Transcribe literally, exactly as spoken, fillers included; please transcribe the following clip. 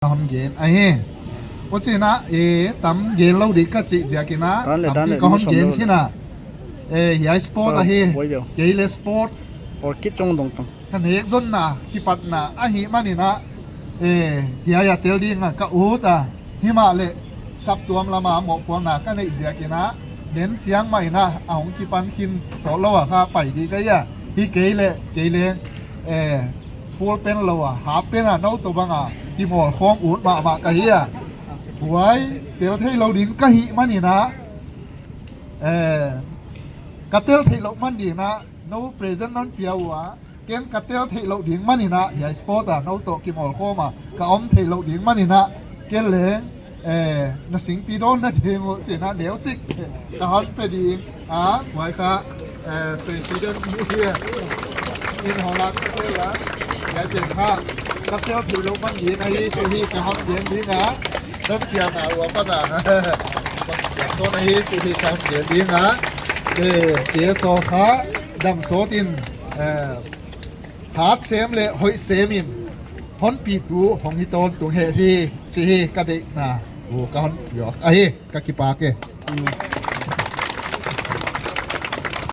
Ka hon gen ahi. Uchina, eh, tam gen lou ding ka chih jeh a kina, Tan le, tan tampi le, ka hon mission gen lou le. Kina. Eh, hiai sport Por, ahi. Boi deu. Kei le sport. Por kit chong dong tang. Ka nek jonna, kipatna, ahihmanin a. Eh, hiai a tel ding a ka ut a. Himahleh, saptuam lama mohpuakna ka neih jeh a kina. Den chiang mai na, ahung kipan khin, sot lou a kha pai ding ka hi a. Hi kei le, kei le, eh, full pant lou a, half pant a, nou toh bang a, kimol khom ut mahmah ka hi a. Huai, tel thei lou ding ka hihmanin a, eh, ka tel thei lou man ding a, nou present non pia ua, ken ka tel thei lou ding manin a, hiai sport a, nou toh kimol khom a, ka om thei lou ding manin a, ken leng, eh, na singpi dawn na ding uh, chih na neu chik, ka hon pe ding, a, huai kha, eh, president mu hi, in hon lak sa tel a, hiai pen kha, ka tel thei lou man ding ahi, chih hi ka hon gen ding a, dam chia na ua pa da, so na hi, chih hi ka hon gen ding a, eh, K S O kha, dam sot in, eh, hat sem le hoih sem in, hon pi tu, hong hi ton tung he hi, chih hi ka deihna, u ka hon pi ahi, ka kipak e.